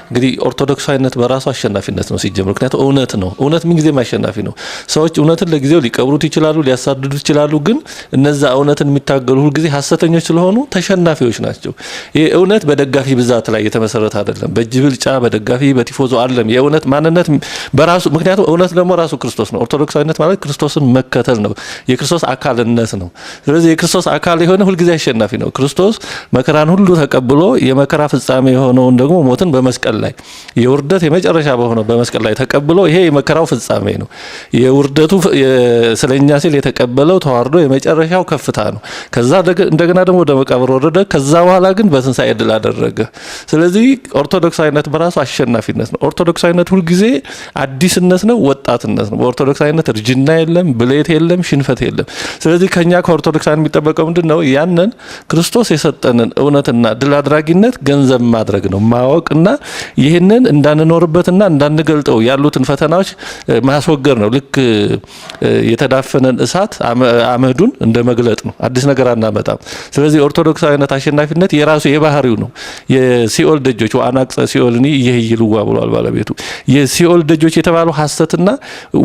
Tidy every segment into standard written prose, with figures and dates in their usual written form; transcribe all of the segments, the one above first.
እንግዲህ ኦርቶዶክሳዊነት በራሱ አሸናፊነት ነው ሲጀምር፣ ምክንያቱም እውነት ነው። እውነት ምንጊዜም አሸናፊ ነው። ሰዎች እውነትን ለጊዜው ሊቀብሩት ይችላሉ፣ ሊያሳድዱት ይችላሉ። ግን እነዛ እውነትን የሚታገሉ ሁልጊዜ ሀሰተኞች ስለሆኑ ተሸናፊዎች ናቸው። ይህ እውነት በደጋፊ ብዛት ላይ የተመሰረተ አይደለም። በእጅ ብልጫ፣ በደጋፊ በቲፎዞ አይደለም። የእውነት ማንነት በራሱ፣ ምክንያቱም እውነት ደግሞ ራሱ ክርስቶስ ነው። ኦርቶዶክሳዊነት ማለት ክርስቶስን መከተል ነው። የክርስቶስ አካልነት ነው። ስለዚህ የክርስቶስ አካል የሆነ ሁልጊዜ አሸናፊ ነው። ክርስቶስ መከራን ሁሉ ተቀብሎ የመከራ ፍጻሜ የሆነውን ደግሞ ሞትን በመስቀል ላይ፣ የውርደት የመጨረሻ በሆነው በመስቀል ላይ ተቀብሎ፣ ይሄ የመከራው ፍጻሜ ነው። የውርደቱ ስለኛ ሲል የተቀበለው ተዋርዶ የመጨረሻው ከፍታ ነው። ከዛ እንደገና ደግሞ ወደ መቃብር ወረደ። ከዛ በኋላ ግን በትንሳኤ ድል አደረገ። ስለዚህ ኦርቶዶክሳዊነት በራሱ አሸናፊነት ነው። ኦርቶዶክሳዊነት ሁልጊዜ አዲስነት ነው፣ ወጣትነት ነው። በኦርቶዶክሳዊነት እርጅና የለም፣ ብሌት የለም፣ ሽንፈት የለም። ስለዚህ ከኛ ከኦርቶዶክሳን የሚጠበቀው ምንድን ነው? ያንን ክርስቶስ የሰጠንን እውነትና ድል አድራጊነት ገንዘብ ማድረግ ነው፣ ማወቅና ይህንን እንዳንኖርበትና እንዳንገልጠው ያሉትን ፈተናዎች ማስወገድ ነው። ልክ የተዳፈነን እሳት አመዱን እንደ መግለጥ ነው። አዲስ ነገር አናመጣም። ስለዚህ ኦርቶዶክሳዊነት አሸናፊነት የራሱ የባህሪው ነው። የሲኦል ደጆች ወአናቅጸ ሲኦልኒ ኢይኄይልዋ ብሏል ባለቤቱ። የሲኦል ደጆች የተባሉ ሀሰትና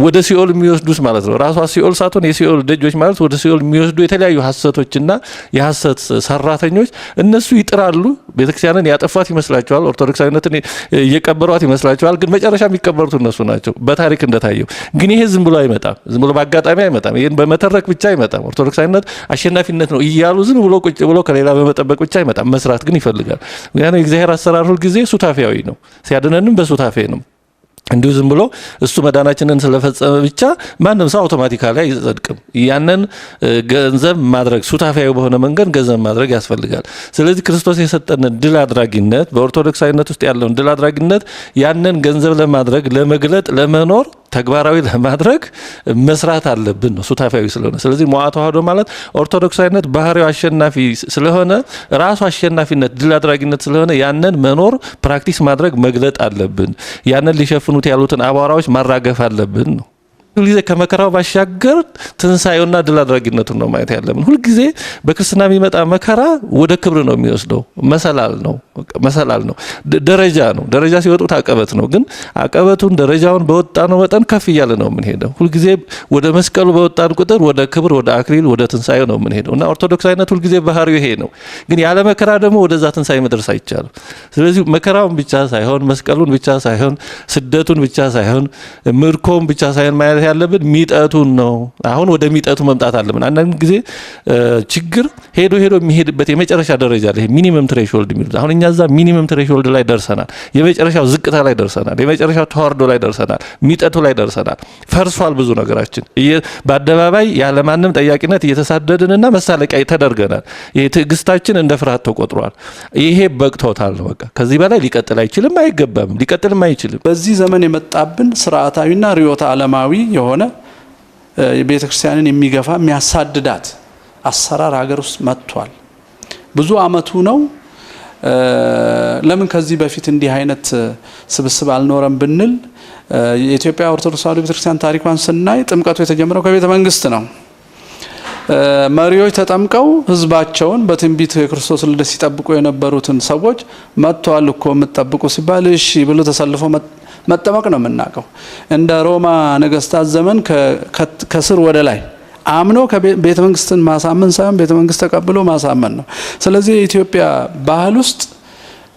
ወደ ሲኦል የሚወስዱት ማለት ነው። ራሷ ሲኦል ሳትሆን የሲኦል ደጆች ማለት ወደ ሲኦል የሚወስዱ የተለያዩ ሀሰቶችና የሀሰት ሰራተኞች እነሱ ይጥራሉ። ቤተክርስቲያንን ያጠፏት ይመስላቸዋል። ኦርቶዶክሳዊነትን እየቀበሯት ይመስላቸዋል። ግን መጨረሻ የሚቀበሩት እነሱ ናቸው በታሪክ እንደታየው። ግን ይሄ ዝም ብሎ አይመጣም። ዝም ብሎ በአጋጣሚ አይመጣም። ይህን በመተረክ ብቻ አይመጣም። ኦርቶዶክሳዊነት አሸናፊነት ነው እያሉ ዝም ብሎ ቁጭ ብሎ ከሌላ በመጠበቅ ብቻ አይመጣም። መስራት ግን ይፈልጋል። ምክንያቱም የእግዚአብሔር አሰራር ሁልጊዜ ሱታፊያዊ ነው። ሲያድነንም በሱታፌ ነው። እንዲሁ ዝም ብሎ እሱ መዳናችንን ስለፈጸመ ብቻ ማንም ሰው automatically አይጸድቅም። ያንን ገንዘብ ማድረግ፣ ሱታፊያዊ በሆነ መንገድ ገንዘብ ማድረግ ያስፈልጋል። ስለዚህ ክርስቶስ የሰጠንን ድል አድራጊነት፣ በኦርቶዶክሳዊነት ውስጥ ያለውን ድል አድራጊነት ያንን ገንዘብ ለማድረግ፣ ለመግለጥ፣ ለመኖር፣ ተግባራዊ ለማድረግ መስራት አለብን ነው፣ ሱታፊያዊ ስለሆነ። ስለዚህ ሞዓ ተዋህዶ ማለት ኦርቶዶክሳዊነት ባህሪው አሸናፊ ስለሆነ፣ ራሱ አሸናፊነት ድል አድራጊነት ስለሆነ ያንን መኖር፣ practice ማድረግ፣ መግለጥ አለብን። ያንን ሊሸፍኑት ያሉትን አቧራዎች ማራገፍ አለብን ነው። ሁልጊዜ ከመከራው ባሻገር ትንሳኤውና ድል አድራጊነቱን ነው ማየት ያለብን። ሁልጊዜ በክርስትና የሚመጣ መከራ ወደ ክብር ነው የሚወስደው። መሰላል ነው፣ መሰላል ነው፣ ደረጃ ነው። ደረጃ ሲወጡት አቀበት ነው። ግን አቀበቱን ደረጃውን በወጣነው መጠን ከፍ እያለ ነው የምንሄደው። ሁልጊዜ ወደ መስቀሉ በወጣን ቁጥር ወደ ክብር፣ ወደ አክሊል፣ ወደ ትንሳኤው ነው የምንሄደው እና ኦርቶዶክሳዊነት ሁልጊዜ ባህሪው ይሄ ነው። ግን ያለ መከራ ደግሞ ወደዛ ትንሳኤ መድረስ አይቻልም። ስለዚህ መከራውን ብቻ ሳይሆን፣ መስቀሉን ብቻ ሳይሆን፣ ስደቱን ብቻ ሳይሆን፣ ምርኮውን ብቻ ሳይሆን ማየት ያለብን ሚጠቱን ነው። አሁን ወደ ሚጠቱ መምጣት አለብን። አንዳንድ ጊዜ ችግር ሄዶ ሄዶ የሚሄድበት የመጨረሻ ደረጃ አለ። Minimum threshold የሚሉት፣ አሁን እኛ እዛ minimum threshold ላይ ደርሰናል። የመጨረሻው ዝቅታ ላይ ደርሰናል። የመጨረሻው ተዋርዶ ላይ ደርሰናል። ሚጠቱ ላይ ደርሰናል። ፈርሷል ብዙ ነገራችን። በአደባባይ ያለማንም ጠያቂነት እየተሳደድንና መሳለቂያ ተደርገናል። ይሄ ትዕግስታችን እንደ ፍርሃት ተቆጥሯል። ይሄ በቅቶታል ነው። በቃ ከዚህ በላይ ሊቀጥል አይችልም፣ አይገባም፣ ሊቀጥልም አይችልም። በዚህ ዘመን የመጣብን ስርዓታዊና ርዕዮተ ዓለማዊ የሆነ ቤተ ክርስቲያንን የሚገፋ፣ የሚያሳድዳት አሰራር ሀገር ውስጥ መጥቷል። ብዙ አመቱ ነው። ለምን ከዚህ በፊት እንዲህ አይነት ስብስብ አልኖረም ብንል የኢትዮጵያ ኦርቶዶክስ ተዋሕዶ ቤተክርስቲያን ታሪኳን ስናይ ጥምቀቱ የተጀመረው ከቤተ መንግስት ነው። መሪዎች ተጠምቀው ህዝባቸውን በትንቢት የክርስቶስ ልደት ሲጠብቁ የነበሩትን ሰዎች መጥተዋል እኮ የምትጠብቁ ሲባል እሺ ብሎ ተሰልፎ መጠመቅ ነው የምናውቀው። እንደ ሮማ ነገስታት ዘመን ከስር ወደ ላይ አምኖ ቤተ መንግስትን ማሳመን ሳይሆን ቤተ መንግስት ተቀብሎ ማሳመን ነው። ስለዚህ የኢትዮጵያ ባህል ውስጥ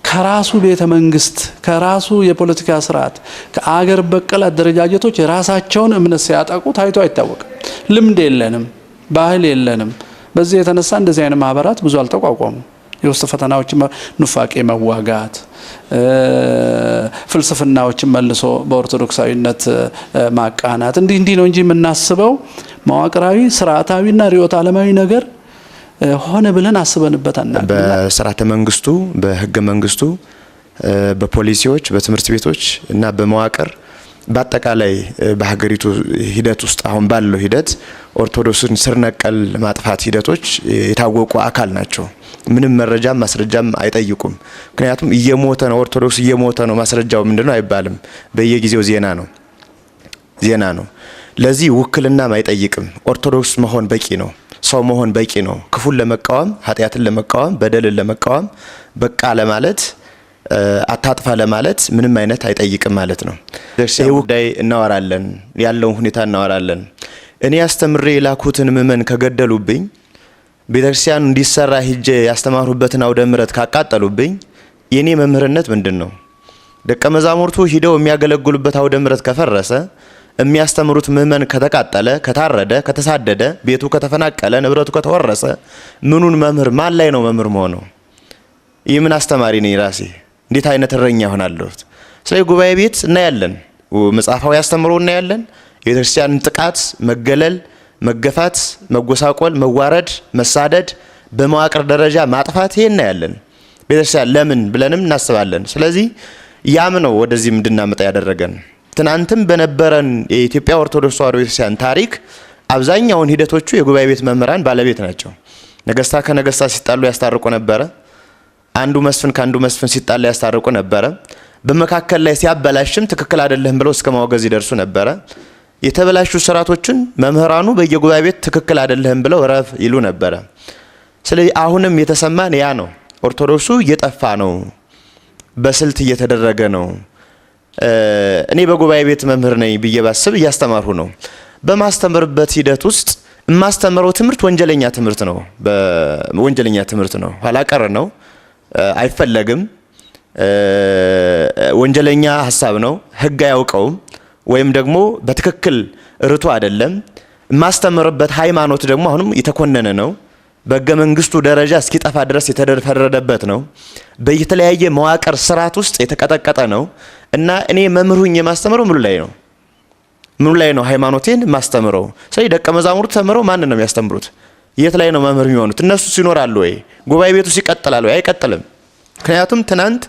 ከራሱ ቤተ መንግስት፣ ከራሱ የፖለቲካ ስርዓት፣ ከአገር በቀል አደረጃጀቶች የራሳቸውን እምነት ሲያጠቁ ታይቶ አይታወቅም። ልምድ የለንም፣ ባህል የለንም። በዚህ የተነሳ እንደዚህ አይነት ማህበራት ብዙ አልተቋቋሙም። የውስጥ ፈተናዎችን ኑፋቄ መዋጋት፣ ፍልስፍናዎችን መልሶ በኦርቶዶክሳዊነት ማቃናት እንዲህ እንዲህ ነው እንጂ የምናስበው መዋቅራዊ ስርዓታዊና ርዕዮተ ዓለማዊ ነገር ሆነ ብለን አስበንበት አናውቅም። በስርዓተ መንግስቱ፣ በህገ መንግስቱ፣ በፖሊሲዎች፣ በትምህርት ቤቶች እና በመዋቅር በአጠቃላይ በሀገሪቱ ሂደት ውስጥ አሁን ባለው ሂደት ኦርቶዶክስን ስር ነቀል ማጥፋት ሂደቶች የታወቁ አካል ናቸው። ምንም መረጃም ማስረጃም አይጠይቁም። ምክንያቱም እየሞተ ነው፣ ኦርቶዶክስ እየሞተ ነው፣ ማስረጃው ምንድነው አይባልም። በየጊዜው ዜና ነው፣ ዜና ነው። ለዚህ ውክልናም አይጠይቅም። ኦርቶዶክስ መሆን በቂ ነው። ሰው መሆን በቂ ነው። ክፉን ለመቃወም፣ ኃጢአትን ለመቃወም፣ በደልን ለመቃወም በቃ ለማለት አታጥፋ ለማለት ምንም አይነት አይጠይቅም ማለት ነው። ይህ ጉዳይ እናወራለን፣ ያለውን ሁኔታ እናወራለን። እኔ አስተምሬ የላኩትን ምእመን ከገደሉብኝ፣ ቤተክርስቲያን እንዲሰራ ሂጄ ያስተማሩበትን አውደ ምሕረት ካቃጠሉብኝ የኔ መምህርነት ምንድን ነው? ደቀ መዛሙርቱ ሂደው የሚያገለግሉበት አውደ ምሕረት ከፈረሰ፣ የሚያስተምሩት ምእመን ከተቃጠለ፣ ከታረደ፣ ከተሳደደ፣ ቤቱ ከተፈናቀለ፣ ንብረቱ ከተወረሰ ምኑን መምህር ማን ላይ ነው መምህር መሆነው? ይህ ምን አስተማሪ ነኝ? ራሴ እንዴት አይነት እረኛ እሆናለሁ? ስለዚህ ጉባኤ ቤት እናያለን፣ መጽሐፋዊ አስተምሮ እናያለን። የቤተክርስቲያንን ጥቃት፣ መገለል፣ መገፋት፣ መጎሳቆል፣ መዋረድ፣ መሳደድ፣ በመዋቅር ደረጃ ማጥፋት ይሄ እናያለን። ቤተክርስቲያን ለምን ብለንም እናስባለን። ስለዚህ ያም ነው ወደዚህም እንድናመጣ ያደረገን። ትናንትም በነበረን የኢትዮጵያ ኦርቶዶክስ ተዋሕዶ ቤተክርስቲያን ታሪክ አብዛኛውን ሂደቶቹ የጉባኤ ቤት መምህራን ባለቤት ናቸው። ነገስታት ከነገስታት ሲጣሉ ያስታርቁ ነበረ። አንዱ መስፍን ከአንዱ መስፍን ሲጣላ ያስታርቁ ነበረ። በመካከል ላይ ሲያበላሽም ትክክል አይደለህም ብለው እስከ ማውገዝ ይደርሱ ነበረ። የተበላሹ ስርዓቶችን መምህራኑ በየጉባኤ ቤት ትክክል አይደለህም ብለው ረፍ ይሉ ነበረ። ስለዚህ አሁንም የተሰማን ያ ነው። ኦርቶዶክሱ እየጠፋ ነው፣ በስልት እየተደረገ ነው። እኔ በጉባኤ ቤት መምህር ነኝ ብዬ ባስብ እያስተማርሁ ነው። በማስተምርበት ሂደት ውስጥ የማስተምረው ትምህርት ወንጀለኛ ትምህርት ነው። ወንጀለኛ ትምህርት ነው፣ ኋላ ቀር ነው፣ አይፈለግም። ወንጀለኛ ሀሳብ ነው፣ ሕግ አያውቀውም፣ ወይም ደግሞ በትክክል ርቱ አይደለም። የማስተምርበት ሃይማኖት ደግሞ አሁንም የተኮነነ ነው። በሕገ መንግስቱ ደረጃ እስኪጠፋ ድረስ የተፈረደበት ነው። በየተለያየ መዋቅር ስርዓት ውስጥ የተቀጠቀጠ ነው እና እኔ መምህር ሁኜ የማስተምረው ምኑ ላይ ነው? ምኑ ላይ ነው ሃይማኖቴን ማስተምረው? ስለዚህ ደቀ መዛሙርቱ ተምረው ማንን ነው የሚያስተምሩት? የት ላይ ነው መምህር የሚሆኑት? እነሱስ ይኖራሉ ወይ? ጉባኤ ቤቱስ ይቀጥላል ወይ? አይቀጥልም። ምክንያቱም ትናንት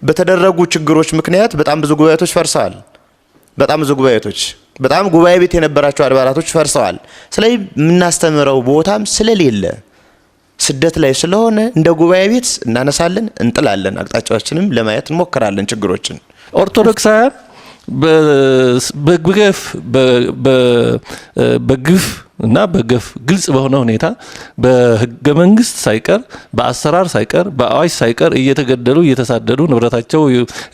በተደረጉ ችግሮች ምክንያት በጣም ብዙ ጉባኤ ቤቶች ፈርሰዋል። በጣም ብዙ ጉባኤ ቤቶች፣ በጣም ጉባኤ ቤት የነበራቸው አድባራቶች ፈርሰዋል። ስለዚህ የምናስተምረው ቦታም ስለሌለ ስደት ላይ ስለሆነ እንደ ጉባኤ ቤት እናነሳለን፣ እንጥላለን፣ አቅጣጫዎችንም ለማየት እንሞክራለን ችግሮችን። ኦርቶዶክሳውያን በግፍ በግፍ እና በገፍ ግልጽ በሆነ ሁኔታ በህገ መንግስት ሳይቀር፣ በአሰራር ሳይቀር፣ በአዋጅ ሳይቀር እየተገደሉ፣ እየተሳደዱ፣ ንብረታቸው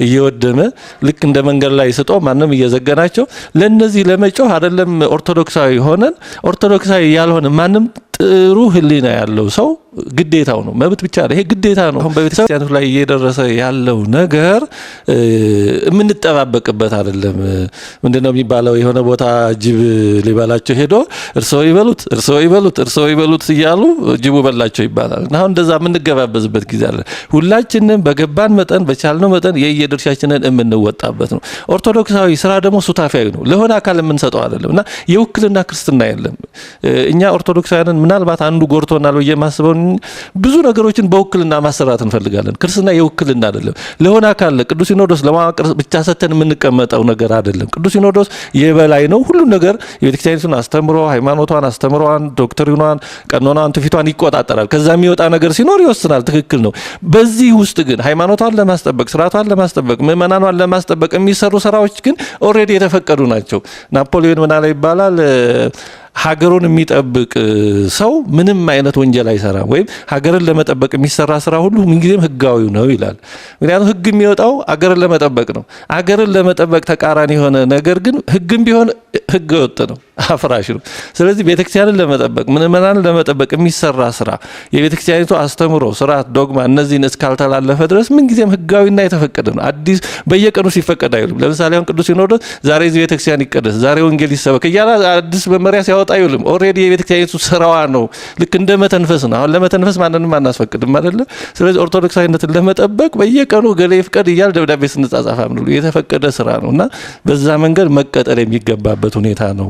እየወደመ፣ ልክ እንደ መንገድ ላይ ስጦ ማንም እየዘገናቸው፣ ለነዚህ ለመጮህ አይደለም ኦርቶዶክሳዊ ሆነን ኦርቶዶክሳዊ ያልሆነ ማንም ጥሩ ህሊና ያለው ሰው ግዴታው ነው። መብት ብቻ አይደለም፣ ይሄ ግዴታ ነው። አሁን በቤተክርስቲያኑ ላይ እየደረሰ ያለው ነገር የምንጠባበቅበት አይደለም። ምንድነው የሚባለው? የሆነ ቦታ ጅብ ሊበላቸው ሄዶ እርስዎ ይበሉት፣ እርስዎ ይበሉት፣ እርስዎ ይበሉት እያሉ ጅቡ በላቸው ይባላል። እና አሁን እንደዛ የምንገባበዝበት ጊዜ አለ። ሁላችንም በገባን መጠን፣ በቻልነው መጠን የየድርሻችንን የምንወጣበት ነው። ኦርቶዶክሳዊ ስራ ደግሞ ሱታፊያዊ ነው። ለሆነ አካል የምንሰጠው አይደለም እና የውክልና ክርስትና የለም። እኛ ኦርቶዶክሳውያንን ምናልባት አንዱ ጎርቶናል ብዬ የማስበው ብዙ ነገሮችን በውክልና ማሰራት እንፈልጋለን። ክርስትና የውክልና አይደለም። ለሆነ አካል ቅዱስ ሲኖዶስ ለማዋቅር ብቻ ሰተን የምንቀመጠው ነገር አይደለም። ቅዱስ ሲኖዶስ የበላይ ነው። ሁሉ ነገር የቤተክርስቲያኒቱን አስተምሮ፣ ሃይማኖቷን፣ አስተምሮዋን፣ ዶክትሪኗን፣ ቀኖናዋን፣ ትውፊቷን ይቆጣጠራል። ከዛ የሚወጣ ነገር ሲኖር ይወስናል። ትክክል ነው። በዚህ ውስጥ ግን ሃይማኖቷን ለማስጠበቅ፣ ስርዓቷን ለማስጠበቅ፣ ምእመናኗን ለማስጠበቅ የሚሰሩ ስራዎች ግን already የተፈቀዱ ናቸው። ናፖሊዮን ምን አለ ይባላል፣ ሀገሩን የሚጠብቅ ሰው ምንም አይነት ወንጀል አይሰራም፣ ወይም ሀገርን ለመጠበቅ የሚሰራ ስራ ሁሉ ምንጊዜም ህጋዊ ነው ይላል። ምክንያቱም ህግ የሚወጣው ሀገርን ለመጠበቅ ነው። ሀገርን ለመጠበቅ ተቃራኒ የሆነ ነገር ግን ህግም ቢሆን ህገ ወጥ ነው፣ አፍራሽ ነው። ስለዚህ ቤተክርስቲያንን ለመጠበቅ፣ ምእመናንን ለመጠበቅ የሚሰራ ስራ የቤተክርስቲያኒቱ አስተምሮ፣ ስርዓት፣ ዶግማ እነዚህን እስካልተላለፈ ድረስ ምንጊዜም ህጋዊና የተፈቀደ ነው። አዲስ በየቀኑ ሲፈቀድ አይውልም። ለምሳሌ አሁን ቅዱስ ሲኖዶስ ዛሬ እዚህ ቤተክርስቲያን ይቀደስ፣ ዛሬ ወንጌል ይሰበክ እያለ አዲስ መመሪያ ሲያወጣ አይውልም። Already የቤተክርስቲያኒቱ ስራዋ ነው። ልክ እንደ መተንፈስ ነው። አሁን ለመተንፈስ ማንንም አናስፈቅድም አይደለ? ስለዚህ ኦርቶዶክሳዊነትን ለመጠበቅ በየቀኑ ገሌ ይፍቀድ እያለ ደብዳቤ ስንጻጻፍ የተፈቀደ ስራ ነው እና በዛ መንገድ መቀጠል የሚገባበት ሁኔታ ነው።